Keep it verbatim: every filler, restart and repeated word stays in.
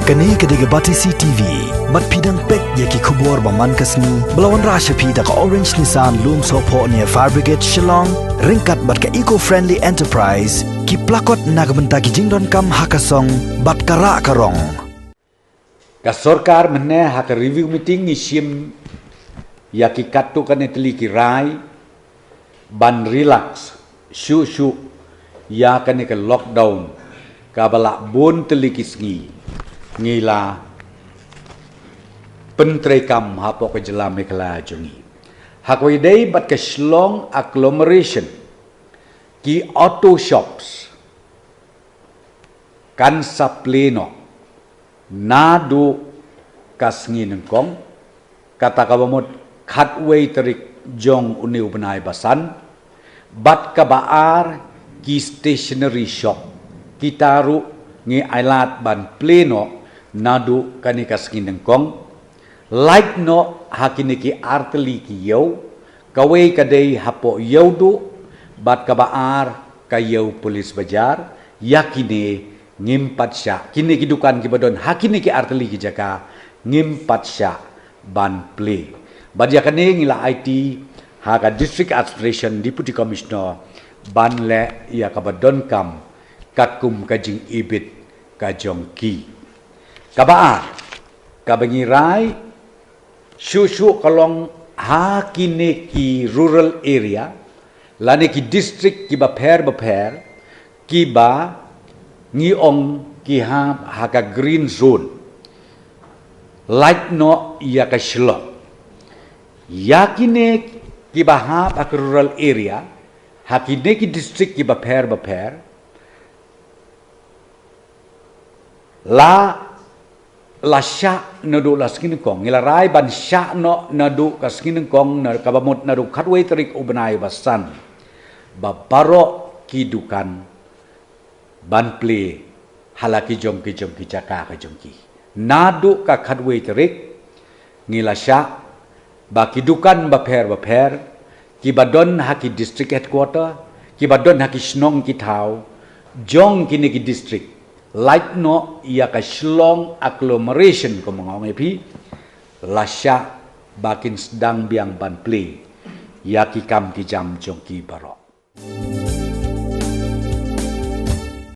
Kane ka dei ka Batesi T V. Bad phi dang peit ïa ki khubor ba man ka sngi ba la wanrah sha phi da ka Orange Nissan Lumsohphoh near Fire Brigade Shillong, ryngkat bad ka Eco Friendly Enterprise, ki plakot na ka bynta ki jingdonkam ha ka song bad ka rah ka rong. Ka sorkar mynne ha ka review meeting ngi shim ïa ki katto katne tylli ki rai ban relax shuh shuh ïa kane ka lockdown kaba la bun tylli ki sngi ngi la pyntreikam hapoh ka jylla Meghalaya jong ngi. Ha kawei dei bad ka Shillong agglomeration, ki auto shops kan sa plie noh naduh ka sngi nyngkong, kata kaba mut khatwei tarik jong une u bnai ba san, bad kaba ar ki stationery shop, kita ruh ngi ailad ban plie noh naduh kane ka sngi nyngkong. Lait noh ha kine ki artylli ki ïew, kawei ka dei hapoh Ïewduh, bad kaba ar ka Ïew Police Bazar, ïa kine ngim pat shah, kine ki dukan kiba don ha kine ki artylli ki jaka ngim pat shah ban plie. Bad ïa kane ngi la aiti ha ka District Administration Deputy Commissioner ban leh ïa kaba donkam katkum ka jingibit ka jong ki. Kaba ar, kaba ngi rai shuh shuh ka long ha kine ki rural area lane ki district kiba pher bapher, kiba ngi ong ki hap ha ka green zone. Lait noh ïa ka Shillong. Ïa kine kiba hap ha ka rural area, ha kine ki district kiba pher bapher, la, la shah naduh la sngi nyngkong, ngi la rai ban shah noh naduh ka sngi nyngkong, na kaba mut naduh khatwei tarik u bnai ba san, ba baroh ki dukan ban plie ha la ki jong ki jong ki jaka ka jong ki. Naduh ka khatwei tarik ngi la shah ba ki dukan bapher bapher, kiba don ha ki district headquarter, kiba don ha ki shnong ki thaw jong kine ki district, lait noh ïa ka Shillong agglomeration, kum nga ong ïa phi, la shah ba kin sdang biang ban plie ïa ki kam ki jam jong ki baroh.